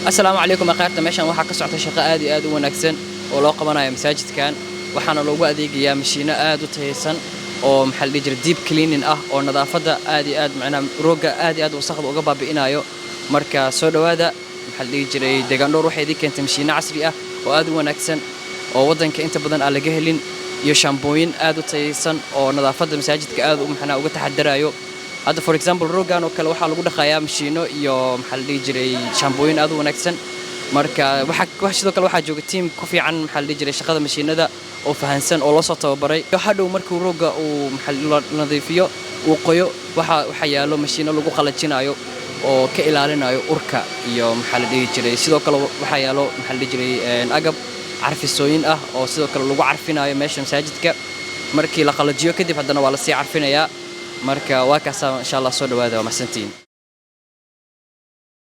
Asalaamu calaykum akhaarta. Meeshan waxaa ka socota shaqo aad iyo aad u wanaagsan oo loo qabanayo masaajidkan. Waxaana loogu adeegayaa mashiino aad u tayaysan oo, maxaa la dhihi jiray, deep cleaning ah oo nadaafadda aad iyo aad, macnaha roogga aad iyo aad wasakhda uga baabi'inayo. Marka soo dhowaada, maxaa la dhihi jiray, Deegaan Dhowr waxay idiin keentay mashiino casri ah oo aad u wanaagsan oo waddanka inta badan aan laga helin, iyo shaambooyin aad u tayaysan oo nadaafadda masaajidka aad u, macnaha, uga taxadarayo. Hadda, for example, rooggan oo kale waxaa lagu dhaqayaa mashiino iyo, maxaa la dhihi jiray, shaambooyin aad u wanaagsan. Marka waxa sidoo kale waxaa jooga team ku fiican, maxaa la dhihi jiray, shaqada mashiinada oo fahansan oo loo soo tababaray. Hadhow markuu roogga uu, maxaa la nadiifiyo, uu qoyo, waxaa yaalo mashiino lagu qalajinayo oo ka ilaalinayo urka iyo, maxaa la dhihi jiray, sidoo kale waxaa yaalo, maxaa la dhihi jiray, agab carfisooyin ah oo sidoo kale lagu carfinayo meesha masaajidka. Markii la qalajiyo kadib, haddana waa lasii carfinayaa. Marka waa kaasaa, insha Allah. Soo dhawaada, waa mahadsantihiin.